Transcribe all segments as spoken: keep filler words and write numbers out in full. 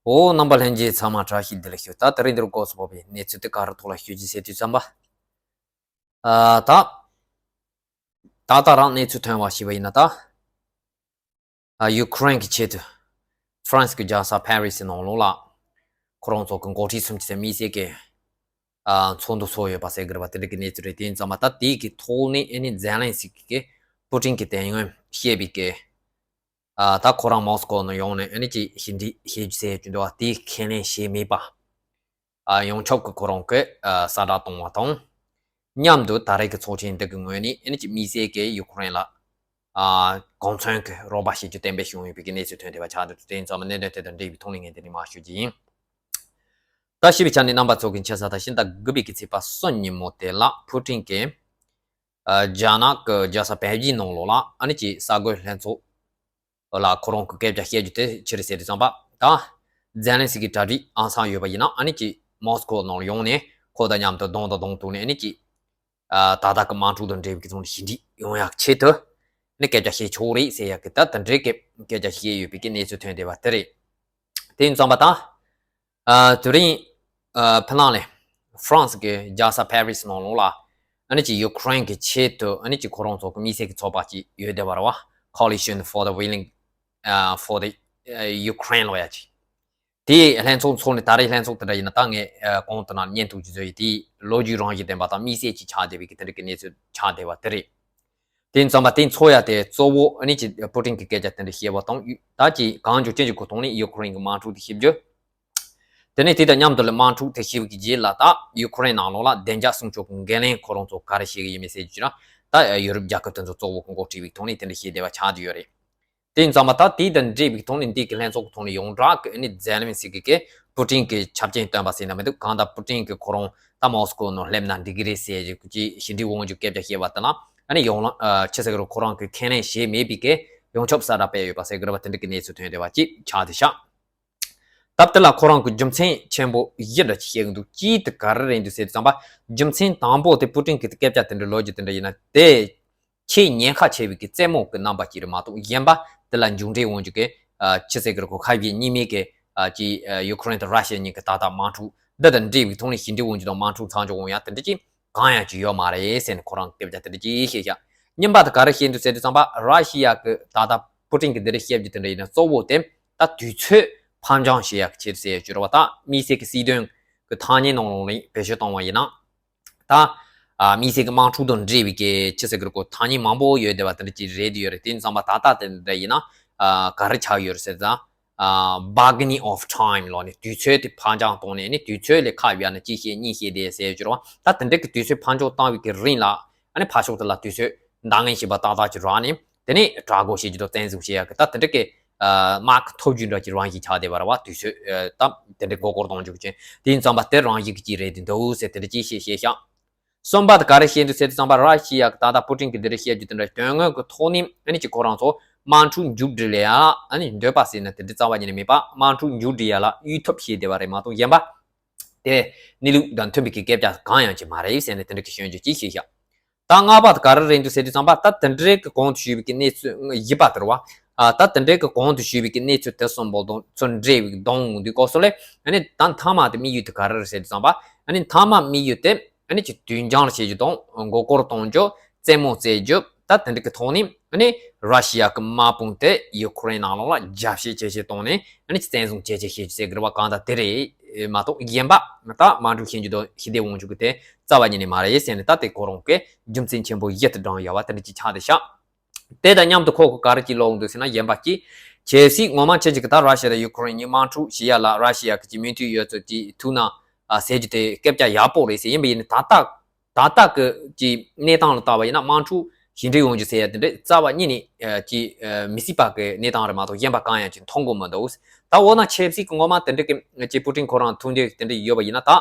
འོ། རྣམ་པ་ལྷན་རྒྱས་ཚང་མ་བཀྲ་ཤིས་བདེ་ལེགས་ཞུ། ད་དེ་རིང་འདིར་སྐོར་སུ་བབས་པའི་གནས་ཚུལ་དེ་ག་རེ་ཐོག་ལ་ཞུ་རྒྱུ་ཟེར་དུས་ཙམ་པ། ཨ། ད། ད་ལྟ་རང་གནས་ཚུལ་ཐོན་པ་ཞིག་ཡིན་ན་ད། ཨ། ཡུ་ཁུ་རེན་གྱི་ཆེད་དུ་ཧྥ་རན་སི་གི་རྒྱལ་ས་ཕ་རི་སི་ནང་ལོགས་ལ་ཁོ་རང་ཚོ་གི་འགོ་ཁྲིད་གསུམ་གྱི་དམིགས་བསལ་གྱི། ཨ། ཚོགས་འདུ་ཚོགས་ཡོད་པ་ཟེར་གི་རེད་པ། དེ་འདྲ་གི་གནས་ཚུལ་རེད། དེ་ཡིན་ཙམ་པ་ད་དེའི་གི་ཐོག་ནས་ཨ་ནི་ཛེ་ལན་སི་ཀི་གིས་པུ་ཏིན་གྱི་དོན་དངོས་བཤད་པའི་གི། ཨ། ད་ཁོ་རང་མོ་སི་ཀོ་ནང་ཡོང་ནས་ཨ་ནི་ཅིག་ཞི་འགྲིག་བྱེད་རྒྱུ་ཟེར་རྒྱུ་འདུག་པ། དེ་ཁས་ལེན་བྱས་མེད་པ། ཨ། ཡོངས་ཁྱབ་ཀྱི་ཁོ་རང་གི། ཨ། གསལ་བསྒྲགས་གཏོང་བ་དང་། མཉམ་དུ་ད་རེས་ཀྱི་ཚོགས་ཆེན་འདི་གི་ངོས་ནས་ཨ་ནི་ཅིག་དམིགས་བསལ་གྱི་ཡུ་ཁུ་རེན་ལ། ཨ། གོ་མཚོན་གྱི་རོགས་པ་བྱེད་རྒྱུ་གཏན་འབེབས་བྱུང་ཡོད་པའི་གནས་ཚུལ་ཐོན་བསྡད་པ་ཆགས་འདུག་དེ་ཡིན་ཙང་གནད་དོན་དེ་དང་འབྲེལ་བའི་ཐོག་ནས་ངས་འདི་ནས་མར་ཞུ་རྒྱུ་ཡིན། ད་ཞུས་པའི་ཆ་ནས་རྣམ་པ་ཚོ་གི་མཁྱེན་གསལ་ལྟར་ཕྱི་ཟླ་དགུ་པའི་གི་ཚེས་པ་གསུམ་ཉིན་མོ་དེ་ལ་པུ་ཏིན་གྱིས། ཨ། རྒྱ་ནག་གི་རྒྱལ་ས་པེ་ཅིན་ནང་ལོགས་ལ་ཨ་ནི་ཅིག་གསར་འགོད་ལྷན་ཚོགས་ལ་ཁོ་རང་གི་སྐད་ཆ་བཤད་རྒྱུ་དེ་ཅི་རེད་ཟེར་དུས་ཙམ་པ། ད་ཛེ་ལན་སི་ཀི་གྲ་སྒྲིག་ཨང་གསར་ཡོད་པ་ཡིན་ན་ཨ་ནི་ཅིག་མོ་སི་ཀོ་ནང་ཡོང་ནས་ཁོ་དང་མཉམ་དུ་གདོང་དང་གདོང་ཐུག་ནས་ཨ་ནི་ཅིག་ཨ། ད་ལྟ་གི་དམག་འཁྲུག་དང་འབྲེལ་བའི་གི་ཚོང་ཞི་འགྲིག་ཡོང་ཡག་ཆེད་དུ་ནི་སྐད་ཆ་བཤད་ཆོག་རེད་ཟེར་ཡག་གི་ད་དེ་འདྲའི་གི་སྐད་ཆ་བཤད་ཡོད་པའི་གི་གནས་ཚུལ་ཐོན་བསྡད་པ་དེ་རེད། དེ་ཡིན་ཙམ་པ་ད། ཨ། དེ་རིང་། ཨ། ཕི་ནང་ལས་ཧྥ་རན་སི་གི་རྒྱལ་ས་ཕ་རི་སི་ནང་ལོགས་ལ་ཨ་ནི་ཅིག་ཡུ་ཁུ་རེན་གྱི་ཆེད་དུ་ཨ་ནི་ཅིག་ཁོ་རང་ཚོ་གི་དམིགས་བསལ་གྱི་ཚོགས་པ་ཅིག་ཡོད་བསྡད་པ་རེད་པ། Coalition for the Willing, ཨ། for the, ཨ། Ukraine ལབ་ཡག་ཅིག་དེའི་ལྷན་ཚོགས་ཚོགས་ནས་ད་རེས་ལྷན་ཚོགས་དེ་འདྲ་ཡིན་ན་ད་ངས། ཨ། གོང་དུ་ནང་བརྙན་ཐུང་ཅིག་བཟོས་ཡོད། དེའི་ལོ་རྒྱུས་རང་བཞིན་ལྡན་པ་དང་དམིགས་བསལ་ཅིག་ཆགས་བསྡད་པའི་གི་དེ་འདྲ་གི་གནས་ཚུལ་ཆགས་བསྡད་པ་དེ་རེད། དེ་ཡིན་ཙམ་པ་དེ་ཚོགས་ཡ་དེ་གཙོ་བོ་ཨ་ནི་ཅིག་པུ་ཏིན་གྱི་སྐད་ཆ་དེ་འདྲ་བཤད་པ་དང་ད་ཅིག་གང་བྱུང་ཅི་བྱུང་གི་ཐོག་ནས་ཡུ་ཁུ་རེན་གྱི་དམག་འཁྲུག་དེ་ཞི་རྒྱུ། དེ་ནས་དེ་དང་མཉམ་དུ་ལ་དམག་འཁྲུག་དེ་ཞི་བའི་གི་རྗེས་ལ་ད་ཡུ་ཁུ་རེན་ནང་ལོགས་ལ་བདེ་འཇགས་སྲུང་སྐྱོབ་ཀྱི་འགན་ལེན་ཁོ་རང་ཚོ་ག་རེ་བྱེད་ཀྱི་ཡིན་མིན་ཟེར་རྒྱུ་ན་ད་ཡུ་རོབ་རྒྱལ་ཁབ་དེ་ཚོ་གཙོ་བོ་གི་འགོ་ཁྲིད་པའི་ཐོག་ནས་དེ་འདྲ་བཤད་བསྡད་པ་ཆགས་བསྡད་ཡོད་རེད། དེ་ཡིན་ཙང་མ་ད་དེ་དང་འབྲེལ་བའི་ཐོག་ནས་འདི་གི་ལྷན་ཚོགས་ཀྱི་ཐོག་ནས་ཡོངས་གྲགས་ཀྱི་ཨ་ནི་ཛེ་ལན་སི་ཀི་གིས་པུ་ཏིན་གྱི་ཆབ་ཆེན་བསྟན་པ་ཟེར་ན་མི་འདུག་གང་ལྟར་པུ་ཏིན་གྱིས་ཁོ་རང་ད་མོ་སི་ཀོ་ནང་སླེབས་ན་འགྲིག་གི་རེད་ཟེར་གྱི་ཅིག་ཞི་འགྲིག་དབང་ཆུ་སྐད་ཆ་བཤད་པ་དེ་ལ་ཨ་ནི་ཡོང་ལ་ཨ་ཆི་ཟེར་གི་རེད། ཁོ་རང་གིས་ཁས་ལེན་བྱས་མེད་པའི་གི་ཡོངས་ཁྱབ་གསལ་བསྒྲགས་སྤེལ་ཡོད་པ་ཟེར་གི་རེད་པ། དེ་འདྲ་གི་གནས་ཚུལ་ཐོན་བསྡད་པ་ཅིག་ཆགས་བསྡད་ཤག་སྟབས་དེ་ལ་ཁོ་རང་གི་རྒྱུ་མཚན་ཆེན་པོ་བཞི་འདྲ་ཅིག་བཤད་གི་འདུག་གཅིག་དེ་ག་རེ་རེད་འདུག་ཟེར་དུས་ཙམ་པ་རྒྱུ་མཚན་དང་པོ་དེ་པུ་ཏིན་གྱི་སྐད་ཆ་དེ་འདྲ་ལོ་རྒྱུས་དེ་འདྲ་ཡིན་ན་དེ། ཆེས་ཉེན་ཁ་ཆེ་བའི་གི་རྩེད་མོ་གི་རྣམ་པ་ཅིག་རེད་མ་གཏོགས་གཞན་པ་དེ་ལ་མཇུག་འབྲས་དབང་ཆུ་གི་ཨ་ཆི་ཟེར་གི་རེད། ཁོ་ཁ་ཞེ་གཉིས་མེད་གི་ཨ་ཅིག་ཨ་ཡུ་ཁུ་རེན་དང་ར་ཤི་ཡ་གཉིས་ཀྱི་ད་ལྟ་དམག་འཁྲུག་འདི་དང་འབྲེལ་བའི་ཐོག་ནས་ཞི་འགྲིག་དབང་ཆུ་དང་དམག་འཁྲུག་མཚམས་འཇོག་དབང་ཡ་དེ་འདྲ་ཅིག་གང་ཡང་ཅིག་ཡོད་མ་རེད་ཟེར་ནས་ཁོ་རང་སྐད་ཆ་དེ་འདྲ་ཅིག་བཤད་ཤག་གཉིས་པ་དེ་ག་རེ་བཤད་འདུག་ཟེར་དུས་ཙམ་པ་ར་ཤི་ཡ་གི་ད་ལྟ་པུ་ཏིན་གི་འདི་འདྲ་བཤད་རྒྱུ་དེ་འདྲ་ཡིན་ན་གཙོ་བོ་དེ་ད་དུས་ཚོད་ཕར་འགྱངས་བྱེད་ཡག་གི་ཆེད་དུ་ཟེར་ཡག་ཅིག་རེད་པ། ད་དམིགས་བསལ་གི་སྲིད་དོན་གི་ཐ་སྙད་ནང་ལོགས་ལ་བེད་སྤྱོད་བཏང་བ་ཡིན་ན། ད། ཨ། དམིགས་བསལ་གྱི་དམག་འཁྲུག་དང་འབྲེལ་བའི་གི་ཆི་ཟེར་གི་རེད། ཁོ་ཐ་སྙད་མང་པོ་ཡོད་བསྡད་པ་དེ་འདྲ་ཅིག་རེད་དེ་ཡོད་རེད། དེ་ཡིན་ཙང་མ་ད་ལྟ་དེ་འདྲ་ཡིན་ན། ཨ། ག་རེ་ཆགས་ཡོད་རེད་ཟེར་ཙང་། ཨ། bargaining of time ལབ་ནས་དུས་ཚོད་དེ་ཕར་འགྱངས་བཏང་ནས་ནི་དུས་ཚོད་ལས་ཁ་བཞག་ན་གཅིག་བཤད་གཉིས་བཤད་བསྡད་ཟེར་ཡོད་རེད་པ། ད་དེ་འདྲ་གི་དུས་ཚོད་ཕར་འགྱངས་བཏང་བའི་གི་རིང་ལ་ཨ་ནི་ཕར་ཕྱོགས་དེ་ལ་དུས་ཚོད་འདང་ངེས་ཤེས་པ་ཏག་ཏག་ཅིག་རག་ནས་དེ་ནས་དྲག་རྒོལ་བྱེད་རྒྱུ་དང་བཙན་འཛུལ་བྱེད་ཡག་གི་ད་དེ་འདྲ་གི་ཨ། དམག་གི་ཐོབ་རྒྱུ་འདྲ་ཅིག་རང་བཞིན་ཆགས་བསྡད་པ་རེད་པ། དུས་ཚོད་ཨ། ད་དེ་འདྲའི་མགོ་སྐོར་གཏོང་རྒྱུ་ཅན་དེ་ཡིན་ཙང་པ་དེ་རང་བཞིན་གྱི་ཅིག་རེད་དེ་འདུག་ཟེར་དེ་འདྲ་ཅིག་བཤད་བཤད་ཤག་གསུམ་པ་དེ་ག་རེ་བཤད་འདུག་ཟེར་དུས་ཙམ་པ་ར་ཤི་ཡ་གི་ད་ལྟ་པུ་ཏིན་གྱིས་འདི་འདྲ་བཤད་རྒྱུ་དེ་འདྲ་དོན་དངོས་ཀྱི་ཐོག་ནས་ཨ་ནི་ཅིག་ཁོ་རང་ཚོ་དམག་འཁྲུག་མཇུག་སྒྲིལ་ཡ་ཨ་ནི་འདོད་པ་ཟེར་ན་དེ་འདྲ་རྩ་བ་ཉིད་ནས་མེད་པ། དམག་འཁྲུག་མཇུག་སྒྲིལ་ཡ་ལ་གཡོལ་ཐབས་བྱས་བསྡད་པ་རེད་མ་གཏོགས་གཞན་པ་དེ་གནས་ལུགས་དང་མཐུན་པའི་གི་སྐད་ཆ་གང་ཡང་ཅིག་མ་རེད་ཟེར་ནས་དེ་འདྲ་གི་སྐྱོན་བརྗོད་ཅིག་བྱས་ཤག་ད་ལྔ་པ་དེ་ག་རེ་རེད་འདུག་ཟེར་དུས་ཙམ་པ་ད་དེ་འདྲའི་གི་གོང་དུ་ཞུས་པའི་གི་གནས་ཚུལ་བཞི་པ་དེ་རེད་པ། ཨ། ད་དེ་འདྲའི་གི་གོང་དུ་ཞུས་པའི་གི་གནས་ཚུལ་དེ་གསུམ་པོ་དང་ཚུར་འབྲེལ་བའི་གདོང་འདི་སྐོར་སོགས་ལས་ཨ་ནི་ད་མཐའ་མ་དེ་དམིགས་ཡུལ་དེ་ག་རེ་རེད་ཟེར་དུས་ཙམ་པ་ཨ་ནི་མཐའ་མ་དམིགས་ཡུལ་དེ་ཨ་ནི་ཅིག་དུས་འགྱངས་བྱེད་རྒྱུ་དང་མགོ་སྐོར་གཏོང་རྒྱུ་རྩེད་མོ་རྩེ་རྒྱུ་ད་དེ་འདྲ་གི་ཐོག་ནས་ཨ་ནི་ར་ཤི་ཡ་གི་དམག་དཔུང་དེ་ཡུ་ཁུ་རེན་ནང་ལོགས་ལ་རྒྱ་བཤད་ཇེ་ཆེ་བཏང་ནས་ཨ་ནི་ཅིག་བཙན་བཟུང་ཇེ་ཆེ་བྱེད་རྒྱུ་ཟེར་གི་རེད་པ། གང་ལྟར་དེ་རེད་མ་གཏོགས་གཞན་པ་ད་དམག་འཁྲུག་བྱེད་རྒྱུ་དང་ཞི་བདེ་དབང་ཆུང་གི་དེ་རྩ་བ་ཉིད་ནས་མ་རེད་ཟེར་ནས་ད་དེ་ཁོ་རང་གི་རྒྱུ་མཚན་ཆེན་པོ་བཞི་དེ་བགྲངས་ཡོད་པ་དེ་འདྲ་ཅིག་ཆགས་བསྡད་ཤག་དེ་དང་མཉམ་དུ་ཁོ་གིས་ག་རེ་ཅིག་ཀློག་འདུག་ཟེར་ན་གཞན་པ་ཅིག་གལ་སྲིད་ངོ་མ་ཁྱེད་ཅིག་གིས་ད་ར་ཤི་ཡ་དང་ཡུ་ཁུ་རེན་གཉིས་དམག་འཁྲུག་བྱེད་ཡ་ལ་ར་ཤི་ཡ་གི་ཅིག་མོས་མཐུན་ཡོད་ཚུལ་ཅིག་ཐུག་ན་ཨ་ཟེར་རྒྱུ་དེ་སྐད་ཆ་ཡག་པོ་རེད་ཟེར། ཡིན་པ་ཡིན་ནའི་ད་ལྟ་ད་ལྟ་གི་ཅིག་གནས་སྟངས་ལ་ལྟ་བ་ཡིན་ན་དམག་འཁྲུག་ཞི་འགྲིག་ཡོང་རྒྱུ་ཟེར་ཡ་དེ་འདྲ་རྩ་བ་ཉིད་ནས་ཨ་ཅིག་ཨ་མི་སྲིད་པ་གི་གནས་སྟངས་རེད་མ་གཏོགས་གཞན་པ་གང་ཡང་ཅིག་མཐོང་གི་མི་འདུག་ད་འོ་ན་ཆབ་སྲིད་ཀྱི་ངོ་མ་དེ་འདྲ་གི་ཅིག་པུ་ཏིན་ཁོ་རང་ཐུག་འདོད་དེ་འདྲ་ཡོད་པ་ཡིན་ན་ད།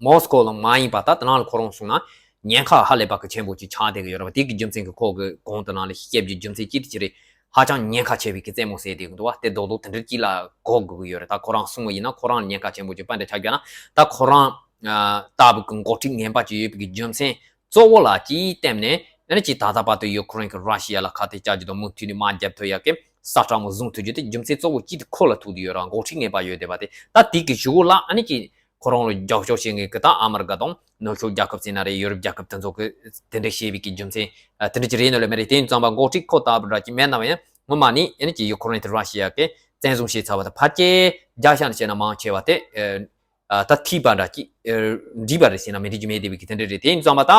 མོ་སི་ཀོ་ལ་མ་ཡིན་པ་ད་དེ་ནང་ལ་ཁོ་རང་སོང་ན་ཉེན་ཁ་ཧ་ལས་པ་གི་ཆེན་པོ་ཅིག་ཆགས་བསྡད་ཀྱི་ཡོད་རེད་པ། དེ་གི་རྒྱུ་མཚན་གྱིས་ཁོ་གི་གོང་དུ་ནང་ལ་བཤད་རྒྱུ་རྒྱུ་མཚན་གཅིག་དེ་ཅི་རེད། ཧ་ཅང་ཉེན་ཁ་ཆེ་བའི་གི་རྩེད་མོ་རྩེ་བསྡད་ཀྱི་འདུག་པ། དེ་རྡོག་རྡོག་དེ་འདྲ་གཅིག་ལ་གོ་དགོས་ཀྱི་ཡོད་རེད། ད་ཁོ་རང་སོང་བ་ཡིན་ན་ཁོ་རང་ཉེན་ཁ་ཆེན་པོ་ཅིག་དཔེ་འདྲ་ཆགས་བསྡད་ན་ད་ཁོ་རང་ལྟ་བུ་གི་འགོ་ཁྲིད་ངན་པ་ཅིག་ཡོད་པའི་གི་རྒྱུ་མཚན་གཙོ་བོ་ལ་ཅིག་བརྟེན་ནས་ཨ་ནི་ཅིག་ད་ལྟ་བར་དུ་ཡུ་ཁུ་རེན་གྱིས་ར་ཤི་ཡ་ལ་ཁ་གཏད་བཅག་རྒྱུ་དང་མུ་མཐུད་ནས་དམག་རྒྱག་ཐུབ་ཡག་གི་ ས་ཁྲ་མོ་བཟུང་ཐུབ་རྒྱུ་དེ་རྒྱུ་མཚན་གཙོ་བོ་གཅིག་དེ་ཁོ་ལ་ཐུག་དུ་ཡོད་ར། འགོ་ཁྲིད་ངེས་པ་ཡོད་བསྡད་པ་དེ། ད་དེ་གི་གཞུག་གུ་ལ་ཨ་ནི་ཅིག་ཁོ་རང་ལ་རྒྱབ་སྐྱོར་བྱེད་མཁན་གི་ད་ཨ་མི་རི་ཀ་དང་ནུབ་ཕྱོགས་རྒྱལ་ཁབ་ཟེར་ན་རེད། ཡོ་རོབ་རྒྱལ་ཁབ་དེ་ཚོ་གི་དེ་འདྲ་བྱས་པའི་གི་རྒྱུ་མཚན་དེ་འདྲ་ཅིག་རེད་ནོ་ལེ་མ་རེད། དེ་ཡིན་ཙང་པ་འགོ་ཁྲིད་ཁོ་ལྟ་བུ་འདྲ་ཅིག་མེད་ན་ཡང་སྔོན་མ་ནས་ཨ་ནི་ཅིག་ཡུ་ཁུ་རེན་དེ་ར་ཤི་ཡ་གི་བཙན་བཟུང་བྱས་ཚར་བ་དང་ཕལ་ཆེར་བརྒྱ་ཆ་ནས་བཤད་ན་མང་ཆེ་བ་དེ། ཨ། ད་ཐིག་པ་འདྲ་ཅིག་ཨ། འགྲིག་པ་རེད་ཟེར་ན་མི་འགྲིག་རྒྱུ་མེད་བསྡད་པའི་གི་དེ་འདྲ་རེད། དེ་ཡིན་ཙང་པ་ད་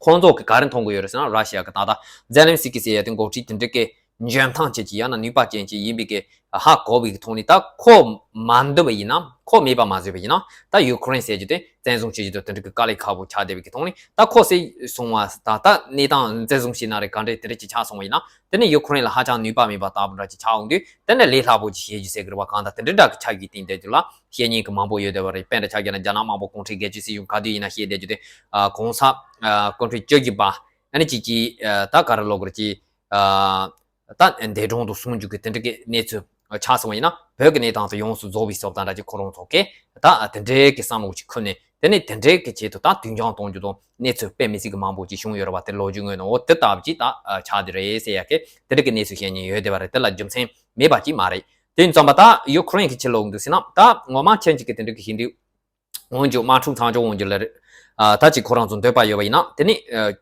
ཁོང་ཚོ་གི་ག་རེ་མཐོང་གི་ཡོད་རེད་ཟེར་ན། ར་ཤི་ཡ་གི་ད་ལྟ་ཛེ་ལན་སི་ཀི་ཟེར་ཡ་དེ་འགོ་ཁྲིད་དེ་འདྲ་གི་འཇོན་ཐང་ཅན་ཅིག་ཡང་ན་ནུས་པ་ཅན་ཅིག་ཡིན་པའི་གི་ཧ་གོ་བའི་གི་ཐོག་ནས། ད་ཁོ་མ་འདུག་པ་ཡིན་ན། ཁོ་མེད་པ་མ་བཟོས་པ་ཡིན་ན། ད་ཡུ་ཁུ་རེན་ཟེར་རྒྱུ་དེ་བཙན་བཟུང་བྱེད་རྒྱུ་དེ་དེ་འདྲ་གི་དཀའ་ལས་ཁག་པོ་ཆགས་བསྡད་པའི་གི་ཐོག་ནས། ད་ཁོ་ཟེར་སོང་བ་ད་ད་གནས་སྟངས་བཙན་བཟུང་བྱས་ན་རེད། ག་འདྲས་དེ་འདྲ་ཅིག་ཆགས་སོང་བ་ཡིན་ན། དེ་ནས་ཡུ་ཁུ་རེན་ལ་ཧ་ཅང་ནུས་པ་མེད་པ་ལྟ་བུ་འདྲ་ཅིག་ཆགས་འོང་དུས། དེ་ནས་ལས་སླ་པོ་ཅིག་བྱེད་རྒྱུ་ཟེར་གི་རེད་པ། གང་ལྟར་དེ་འདྲ་འདྲ་གི་ཆགས་རྒྱུའི་སྟེང་དེ་རྒྱུ་ལ་བཤད་མཁན་གི་མང་པོ་ཡོད་བསྡད་པ་རེད། དཔེར་ན་ཆ་བཞག་ན་རྒྱ་ནག་དམར་པོ་གུང་ཁྲན་སྒེར་གཅོད་སྲིད་གཞུང་ག་དུས་ཡིན་ན་བཤད་བསྡད་རྒྱུ་དེ། ཨ། གོང་ས། ཨ། སྐུ་ཕྲེང་བཅུ་བཞི་པ་ཨ་ནི་ཅིག་གིས། ཨ། ད་ག་རེ་ལབ་དགོས་རེད། ཅིག་ཨ། ད་འདས་གྲོངས་དུ་སོང་རྒྱུ་གི་དེ་འདྲ་གི་གནས་ཚུལ་ཆགས་སོང་བ་ཡིན་ན། བོད་ཀྱི་གནས་སྟངས་དེ་ཡོངས་སུ་རྫོགས་པའི་བཟོ་ལྟ་འདྲ་ཅིག་ཁོ་རང་ཚོ་གིས་ད་དེ་འདྲའི་གི་བསམ་བློ་ཅིག་འཁུར་ནས། དེ་ནས་དེ་འདྲའི་གི་ཆེད་དུ་ད་དུས་འགྱངས་གཏོང་རྒྱུ་དང་གནས་ཚུལ་དཔེ་མི་སྲིད་ཀྱི་མང་པོ་ཅིག་བྱུང་ཡོད་རེད་པ། དེ་ལོ་རྒྱུས་ངོས་ནས་འོ་དེ་ལྟ་བུ་ཅིག་ད་ཆགས་བསྡད་རེད་ཟེར་ཡ་གི་དེ་འདྲ་གི་གནས་ཚུལ་བཤད་མཁན་ཡོད་བསྡད་པ་རེད། དེ་ལ་རྒྱུ་མཚན་མེད་པ་ཅིག་མ་རེད། དེ་ཡིན་ཙང་པ་ད་ཡུ་ཁུ་རེན་གི་ཆེད་ལ་འོང་དུས་ཟེར་ན། ད་ངོ་མ་ཁྱེད་ཅིག་གི་དེ་འདྲ་གི་ཞིག་འདུག་འོང་རྒྱུ་དམག་འཁྲུག་མཚམས་འཇོག་འོང་རྒྱུ་ལ་རེད། ཨ། ད་ཅིག་ཁོ་རང་ཚོ་འདོད་པ་ཡོད་པ་ཡིན་ན། དེ་ནི། ཨ།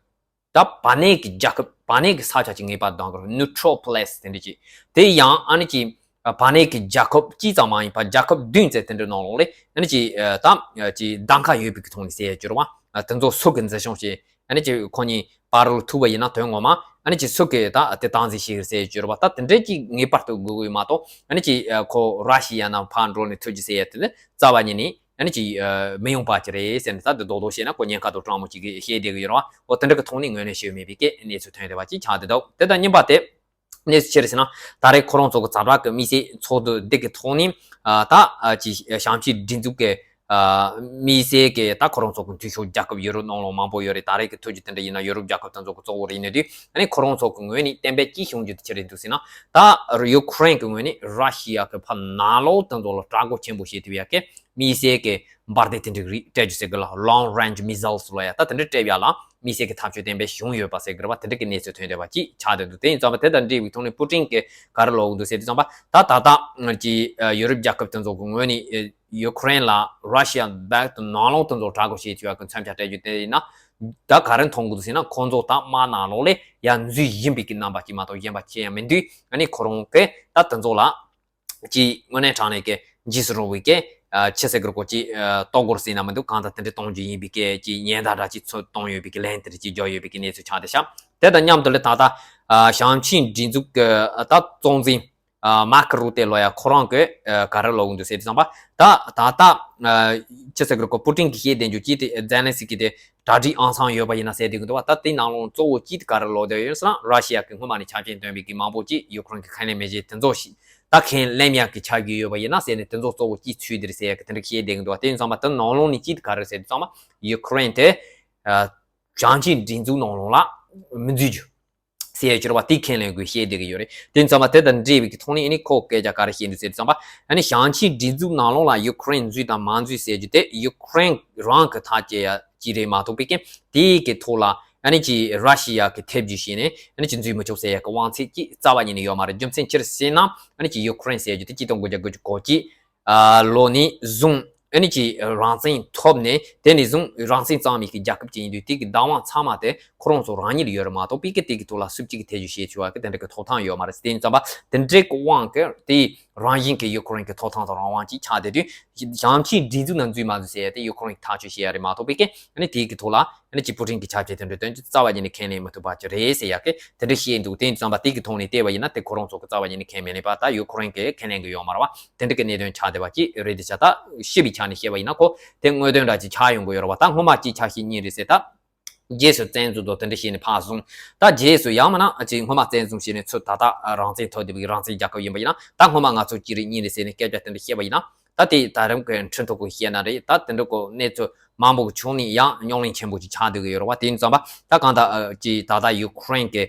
ད་བར་གནས་ཀྱི་རྒྱལ་ཁབ། བར་གནས་ཀྱི་ས་ཆ་ཅིག་ངེས་པར་གདམ་དགོས་རེད། ནིའུ་ཊྲལ་པི་ལེ་སི་དེ་འདྲ་ཅིག་དེ་ཡང་ཨ་ནི་ཅིག་ཨ། བར་གནས་ཀྱི་རྒྱལ་ཁབ་གཅིག་ཙམ་མ་ཡིན་པར་རྒྱལ་ཁབ་བདུན་ཙམ་དེ་འདྲའི་ནང་ལོགས་ལ་ཨ་ནི་ཅིག་ཨ། ད་ཅིག་གདམ་ག་ཡོད་པའི་གི་ཐོག་ནས་ཟེར་ཡ་གྱུར་བ། ཨ། དེ་ཚོ་སུ་གིས་འཛིན་སྐྱོང་བྱེད། ཨ་ནི་ཅིག་ཁོ་གཉིས་བར་ལ་ཐུག་པ་ཡིན་ན། དོན་ངོ་མ་ཨ་ནི་ཅིག་སུ་གིས་ད་དེ་སྟངས་འཛིན་བྱེད་ཀྱི་རེད་ཟེར་ཡ་གྱུར་བ། ད་དེ་འདྲའི་ཅིག་ངེས་པར་དུ་དགོས་ཀྱི་ཡོད་མ་གཏོགས། ཨ་ནི་ཅིག་ཨ། ཁོ་ར་ཤི་ཡ་ནང་ཕར་འགྲོ་ནས་ཐུག་རྒྱུ་ཟེར་ཡ་དེ་ནི་རྩ་བ་ཉིད་ནས་ཨ་ནི་ཅིག་ཨ། མི་ཡོང་པ་ཅིག་རེད་ཟེར་ནས། ད་དེ་རྡོག་རྡོག་བཤད་ན་ཁོ་ཉེན་ཁ་དང་གྲང་མོ་ཅིག་གིས་བཤད་བསྡད་ཀྱི་ཡོད་རེད་པ། འོ་དེ་འདྲ་གི་ཐོག་ནས་ངོས་ལེན་བྱས་མེད་པའི་གི་གནས་ཚུལ་ཐོན་བསྡད་པ་ཅིག་ཆགས་བསྡད་འདུག་དེ་དང་མཉམ་པ་དེ། གནས་ཚུལ་ཅི་རེད་ཟེར་ན། ད་རེས་ཁོ་རང་ཚོ་གི་ཛ་དྲག་གི་དམིགས་བསལ་ཚོགས་འདུ་འདི་གི་ཐོག་ནས། ཨ། ད་ཨ། ཅིག་བྱང་ཕྱོགས་སྒྲིག་འཛུགས་ཀྱི། ཨ། དམིགས་བསལ་གྱི་ད་ཁོ་རང་ཚོ་གི་འཐུས་ཤོར་རྒྱལ་ཁབ་ཡུ་རོབ་ནང་ལོགས་མང་པོ་ཡོད་རེད། ད་རེས་ཀྱི་ཐུགས་རྒྱུ་དེ་འདྲ་ཡིན་ན་ཡུ་རོབ་རྒྱལ་ཁབ་དེ་ཚོ་གི་གཙོ་བོ་རེད་ནས་དུས། ཨ་ནི་ཁོ་རང་ཚོ་གི་ངོས་ནས་གཏན་འབེབས་ཅིག་བྱུང་རྒྱུ་དེ་ཅི་རེད་འདུག་ཟེར་ན། ད་ཡུ་ཁུ་རེན་གི་ངོས་ནས་ར་ཤི་ཡ་གི་ཕར་ནང་ལོགས་དེ་ཚོ་ལ་དྲག་རྒོལ་ཆེན་པོ་བྱེད་ཐུབ་ཡ་གི་དམིགས་བསལ་གྱི་འབར་མདེལ་དེ་འདྲ་རིགས་སྤྲད་རྒྱུ་ཟེར་གི་ལ། ལོང་རེན་ཇི་མི་སེལ་སི་ལབ་ཡ། ད་དེ་འདྲ་སྤྲད་ཡ་ལ་དམིགས་བསལ་གྱི་ཐག་གཅོད་གཏན་འབེབས་བྱུང་ཡོད་པ་ཟེར་གི་རེད་པ། དེ་འདྲ་གི་གནས་ཚུལ་ཐོན་བསྡད་པ་ཅིག་ཆགས་བསྡད་འདུག་དེ་ཡིན་ཙང་པ་དེ་དང་འབྲེལ་བའི་ཐོག་ནས་པུ་ཏིན་གྱིས་ག་རེ་ལབ་ཀྱི་འདུག་ཟེར་དུས་ཙམ་པ། ད་ད་ལྟ་ཀྱི་ཡུ་རོབ་རྒྱལ་ཁབ་དེ་ཚོ་གི་ངོས་ནས་ཡུ་ཁུ་རེན་ལ་ར་ཤི་ཡ་བར་དུ་ནང་ལོགས་དེ་ཚོ་དྲག་རྒོལ་བྱེད་ཐུབ་ཡ་གི་མཚོན་ཆ་སྤྲད་རྒྱུ་དེ་ཡིན་ན། ད་ག་རེ་མཐོང་གི་འདུག་ཟེར་ན། ཁོང་ཚོ་ད་དམག་ནང་ལོགས་ལ་ཡར་འཛུལ་བཞིན་པའི་གི་རྣམ་པ་ཅིག་མ་གཏོགས་གཞན་པ་ཅི་ཡང་མི་འདུག་ཨ་ནི་ཁོ་རང་གིས་ད་དེ་ཚོ་ལ་ཅིག་དངོས་གནས་དྲང་གནས་ཀྱི་འཇིགས་སུ་རུང་བའི་གི། ཨ། ཅི་ཟེར་གི་རེད། ཀོ་ཅིག་ཨ། ལྟོ་གོས་ཟེར་ན་མི་འདུག་གང་ལྟར་དེ་འདྲ་གཏོང་རྒྱུ་ཡིན་པའི་གི་ཅིག་ཉེན་བརྡ་འདྲ་ཅིག་ཚུར་བཏང་ཡོད་པའི་གི་ལན་དེ་འདྲ་ཅིག་འཇོག་ཡོད་པའི་གི་གནས་ཚུལ་ཆགས་བསྡད་ཤག་དེ་དང་མཉམ་དུ་ལ་ད་ལྟ། ཨ། བྱང་ཆིངས་སྒྲིག་འཛུགས་ཀྱི། ཨ། ད་གཙོ་འཛིན། ཨ། མར་ཀ་རུ་ཏེ་ལབ་ཡ་ཁོ་རང་གིས། ཨ། ག་རེ་ལབ་ཀྱི་འདུག་ཟེར་དུས་ཙམ་པ། ད་ད་ལྟ། ཨ། ཅི་ཟེར་གི་རེད། ཀོ་པུ་ཏིན་གྱིས་བཤད་བསྡད་རྒྱུ་ཅིག་དེ་ཛེ་ལན་སི་ཀི་དེ་གྲ་སྒྲིག་ཨང་སང་ཡོད་པ་ཡིན་ན་ཟེར་བསྡད་ཀྱི་འདུག་པ། ད་དེའི་ནང་ལོགས་གཙོ་བོ་གཅིག་དེ་ག་རེ་ལབ་བསྡད་ཡོད་ཟེར་ན། ར་ཤི་ཡ་གིས་སྔོན་མ་ནས་ཆ་རྐྱེན་བཏོན་པའི་གི་མང་པོ་ཅིག་ཡུ་ཁུ་རེན་གྱིས་ཁས་ལེན་མི་བྱེད། དེ་ཚོ་ཞིག་ད་ཁས་ལེན་ཡག་གི་ཆ་རྒྱུས་ཡོད་པ་ཡིན་ན་ཟེར་ནས། དེ་ཚོ་གཙོ་བོ་གཅིག་ཚུད་དེ་རེད་ཟེར་ཡག་གི་དེ་འདྲ་བཤད་བསྡད་ཀྱི་འདུག་པ། དེ་ཡིན་ཙང་པ་དེ་ནང་ལོགས་ནས་གཅིག་དེ་ག་རེ་ཟེར་དུས་ཙམ་པ། ཡུ་ཁུ་རེན་དེ། ཨ། བྱང་ཆིངས་སྒྲིག་འཛུགས་ནང་ལོགས་ལ་མི་འཛུལ་རྒྱུ་ཟེར་ཡག་གྱུར་པ་དེ་ཁས་ལེན་དགོས་བཤད་བསྡད་ཀྱི་ཡོད་རེད། དེ་ཡིན་ཙང་པ་དེ་དང་འབྲེལ་བའི་གི་ཐོག་ནས་ཨ་ནི་ཁོ་སྐད་ཆ་ག་རེ་བཤད་འདུག་ཟེར་དུས་ཙམ་པ། ཨ་ནི་བྱང་ཆིངས་སྒྲིག་འཛུགས་ནང་ལོགས་ལ་ཡུ་ཁུ་རེན་འཛུལ་དང་མ་འཛུལ་ཟེར་རྒྱུ་དེ་ཡུ་ཁུ་རེན་རང་གི་ཐག་བཅད་ཡག་ཅིག་རེད་མ་གཏོགས། པའི་གི་དེའི་གི་ཐོག་ལ་ཨ་ནི་ཅིག་ར་ཤི་ཡ་གི་ཐེབས་རྒྱུ་བྱས་ནས་ཨ་ནི་ཅིག་འཛུལ་མི་ཆོག་ཟེར་ཡག་གི་དབང་ཚད་ཅིག་རྩ་བ་ཉིད་ནས་ཡོད་མ་རེད། རྒྱུ་མཚན་ཅི་རེད་ཟེར་ན། ཨ་ནི་ཅིག་ཡུ་ཁུ་རེན་ཟེར་རྒྱུ་དེ་གཅིག་སྟོང་དགུ་བརྒྱ་དགུ་བཅུ་གོ་གཅིག་ཨ། ལོ་ནས་བཟུང་ཨ་ནི་ཅིག་རང་བཙན་ཐོབ་ནས། དེ་ནས་བཟུང་རང་བཙན་གཙང་མའི་གི་རྒྱལ་ཁབ་ཅིག་ཡིན་དུས། དེ་གི་བདག་དབང་ཚང་མ་དེ་ཁོ་རང་ཚོ་རང་ཉིད་ལ་ཡོད་རེད་མ་གཏོགས། པའི་གི་དེ་གི་ཐོག་ལ་སུ་གཅིག་གིས་ཐེ་བྱུས་བྱེད་ཆོག་པ་གི་དེ་འདྲ་གི་ཐོབ་ཐང་ཡོད་མ་རེད། དེ་ཡིན་ཙང་པ་དེ་འདྲའི་གི་དབང་གི་དེ་རང་བཞིན་གི་ཡུ་ཁུ་རེན་གི་ཐོབ་ཐང་དང་རང་དབང་ཅིག་ཆགས་བསྡད་དུས། བྱང་ཆིངས་སྒྲིག་འཛུགས་ནང་འཛུལ་མ་འཛུལ་ཟེར་ཡ་དེ་ཡུ་ཁུ་རེན་གི་ཐག་གཅོད་བྱེད་ཡ་རེད་མ་གཏོགས། པའི་གི་ཨ་ནི་དེ་གི་ཐོག་ལ་ཨ་ནི་ཅིག་པུ་ཏིན་གི་ཆ་རྐྱེན་དེ་འདྲ་སྟོན་རྒྱུ་རྩ་བ་ཉིད་ནས་ཁས་ལེན་མི་ཐུབ་པ་ཅིག་རེད་ཟེར་ཡ་གི་དེ་འདྲ་བཤད་འདུག་དེ་ཡིན་ཙང་པ་དེ་གི་ཐོག་ནས་བལྟས་པ་ཡིན་ན། དེ་ཁོ་རང་ཚོ་གི་རྩ་བ་ཉིད་ནས་ཁས་མི་ལེན་པ། ད་ཡུ་ཁུ་རེན་གི་ཁས་ལེན་གི་ཡོད་མ་རེད་པ། དེ་འདྲ་གི་གནད་དོན་ཆགས་བསྡད་པ་ཅིག་རེད། དེ་ཆ་ད་ཞིབ་པའི་ཆ་ནས་བཤད་པ་ཡིན་ན། ཁོ་དེ་དངོས་དོན་འདྲ་ཅིག་ཆགས་ཡོང་གི་ཡོད་རེད་པ། ད་སྔོན་མ་གཅིག་ཆགས་ཤིག་གཉིས་རེད་ཟེར། ད་རྗེས་སུ་བཙན་འཛུལ་དང་དེ་འདྲ་བྱས་ནས་ཕར་བཟུང་། ད་རྗེས་སུ་ཡང་མིན་ན་ཅིག་སྔོན་མ་བཙན་བཟུང་བྱས་ནས་ཚུར་ད་ལྟ་རང་བཙན་ཐོབ་བསྡད་པའི་རང་བཙན་རྒྱལ་ཁབ་ཡིན་པ་ཡིན་ན། ད་སྔོན་མ་ང་ཚོ་གཅིག་རེད་གཉིས་རེད་ཟེར་ནས་སྐད་ཆ་དེ་འདྲ་བཤད་པ་ཡིན་ན། ད་དེ་ད་རིང་གི་འཕྲིན་ཐོག་གི་བཤད་ན་རེད། ད་དེ་འདྲ་གི་གནས་ཚུལ་མང་པོ་བྱུང་ནས་ཡང་རྙོག་གླེང་ཆེན་པོ་ཅིག་ཆགས་བསྡད་ཀྱི་ཡོད་རེད་པ། དེ་ཡིན་ཙང་པ་ད་གང་ལྟར་ཅིག་ད་ལྟ་ཡུ་ཁུ་རེན་གི་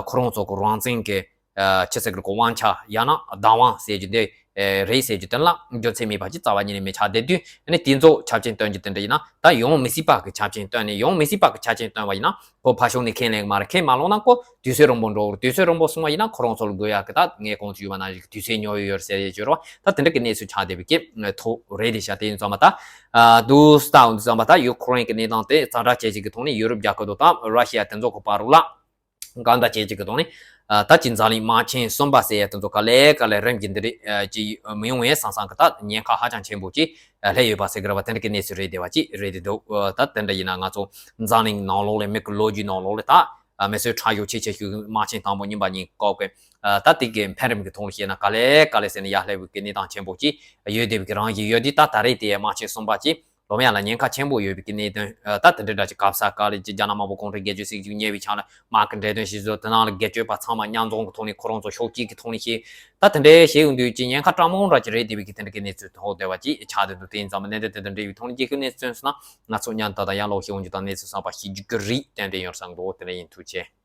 ཁོ་རང་ཚོ་གི་རང་བཙན་གི་ཅི་ཟེར་གི་རེད། གོ་དབང་ཆ་ཡང་ན་བདག་དབང་ཟེར་རྒྱུ་འདི་ ཨེ་རེད་ཟེར་རྒྱུ་དེ་ལ་རྒྱུ་མཚན་མེད་པ་ཅིག་རྩ་བ་ཉིད་ནས་མི་ཆགས་བསྡད་དུས། ཨ་ནི་དེ་ཚོ་ཆ་རྐྱེན་བཏོན་རྒྱུ་དེ་འདྲ་ཡིན་ན། ད་ཡོང་མི་སྲིད་པ་གི་ཆ་རྐྱེན་བཏོན་ནས། ཡོང་མི་སྲིད་པ་གི་ཆ་རྐྱེན་བཏོན་པ་ཡིན་ན། ཁོ་ཕར་ཕྱོགས་ནས་ཁས་ལེན་གི་མ་རེད། ཁས་མ་ལོངས་ན་ཁོ་དུས་ཚོད་རིང་པོ་འགྲོ་གི་རེད། དུས་ཚོད་རིང་པོ་སོང་བ་ཡིན་ན་ཁོ་རང་ཚོ་ལ་དགོས་ཡག་གི། ད་ངས་གོང་དུ་ཞུས་པ་ནང་བཞིན་དུས་ཚོད་ཉོ་ཡི་ཡོད་རེད་ཟེར་ཡས་ཅིག་ཡོད་རེད་བ། ད་དེ་འདྲ་གི་གནས་ཚུལ་ཆགས་བསྡད་པའི་གི་ཐོག་རེད། དེ་བྱས་དེ་ཡིན་ཙང་མ། ད་ཨ་དུས་ད་འོ་འདི་ཙམ་པ། ད་ཡུ་ཁུ་རེན་གི་གནས་སྟངས་དེ་ཛ་དྲག་བྱས་ཅིག་གི་ཐོག་ནས་ཡུ་རོབ་རྒྱལ་ཁབ་དང་ད་ར་ཤི་ཡ་དེ་ཚོ་གི་བར་ལ་འགལ་ཟླ་བྱས་ཅིག་གི་ཐོག་ནས། ཨ་ད་ཅིག་འཛམ་གླིང་དམག་ཆེན་གསུམ་པ་ཟེར་ཡ་དེ་ཚོ་ག་ལེ་ག་ལེ་རིམ་གྱིས་འདི་རེད། ཨ་ཅིག་མི་ཡོང་བའི་སང་སང་གི་ད་ཉེན་ཁ་ཧ་ཅང་ཆེན་པོ་ཅིག་ཨ་སླེབས་ཡོད་པ་ཟེར་གི་རེད་བ། དེ་འདྲ་གི་གནས་ཚུལ་རེད་བསྡད་པ་ཅིག་རེད་བསྡད་འདུག་ཨ་ད་དེ་འདྲ་ཡིན་ན་ང་ཚོ་འཛམ་གླིང་ནང་ལོགས་ལ། མི་གི་ལོ་རྒྱུས་ནང་ལོགས་ལ་ད་ཨ་མི་གསོད་ཁྲག་ཤུགས་ཆེ་ཆེ་ཤོས་ཀྱི་དམག་ཆེན་དང་པོ་རྙིང་པ་ཉིད་བཀོད་དགོས། ཨ་ད་དེ་གི་འཕེལ་རིམ་གྱི་ཐོག་ལ་བཤད་ན་ག་ལེ་ག་ལེ་ཟེར་ནས་ཡར་སླེབས་པའི་གི་གནས་སྟངས་ཆེན་པོ་ཅིག་ཡོད་བསྡད་པའི་གི་རང་བཞིན་ཡོད་དུས། ད་ད་རེས་དེ་དམག་ཆེན་གསུམ་པ་ཅིག་སློབ་ཡ་ལ་ཉེན་ཁ་ཆེན་པོ་ཡོད་པའི་གི་གནད་དོན། ཨ་ད་དེ་འདྲའི་འདྲ་ཅིག་གབ་ས་ག་ལེ་ཅིག་རྒྱ་ནག་དམར་པོ་གུང་ཁྲན་སྒེར་གཅོད་སྲིད་བྱུས་ཉེ་བའི་ཆ་ལ་དམག་གི་འབྲེལ་དོན་ཞིག་བཟོ། དེ་ནང་ལ་སྒེར་གཅོད་པ་ཚང་མ་མཉམ་འཛོམས་ཀྱི་ཐོག་ནས་ཁོ་རང་ཚོ་ཕྱོགས་གཅིག་གི་ཐོག་ནས་བཤད། ད་དེ་འདྲའི་བྱེད་ཡོང་དུས་ཅིག་ཉེན་ཁ་སྤྲང་མོ་འདྲ་ཅིག་རེད་བསྡད་པའི་གི་དེ་འདྲ་གི་གནས་ཚུལ་ཐོག་བསྡད་པ་ཅིག་ཆགས་བསྡད་འདུག་དེ་ཡིན་ཙང་མ་གནད་དོན་དེ་དང་འབྲེལ་བའི་ཐོག་ནས་རྒྱལ་ཁབ་གནས་ཚུལ་མཚོན་སོང་ན། ང་ཚོ་མཉམ་དུ་ད་ཡང་ལོག་ཤེས་འོང་རྒྱུ་དང་གནས་ཚུལ་གསར་པ་ཤེས་རྒྱུ་གི་རེད། ཏན་ཏན་ཡོང་བསམ་འདུག་དེ་འདྲ་ཡིན། ཐུགས་རྗེ་ཆེ།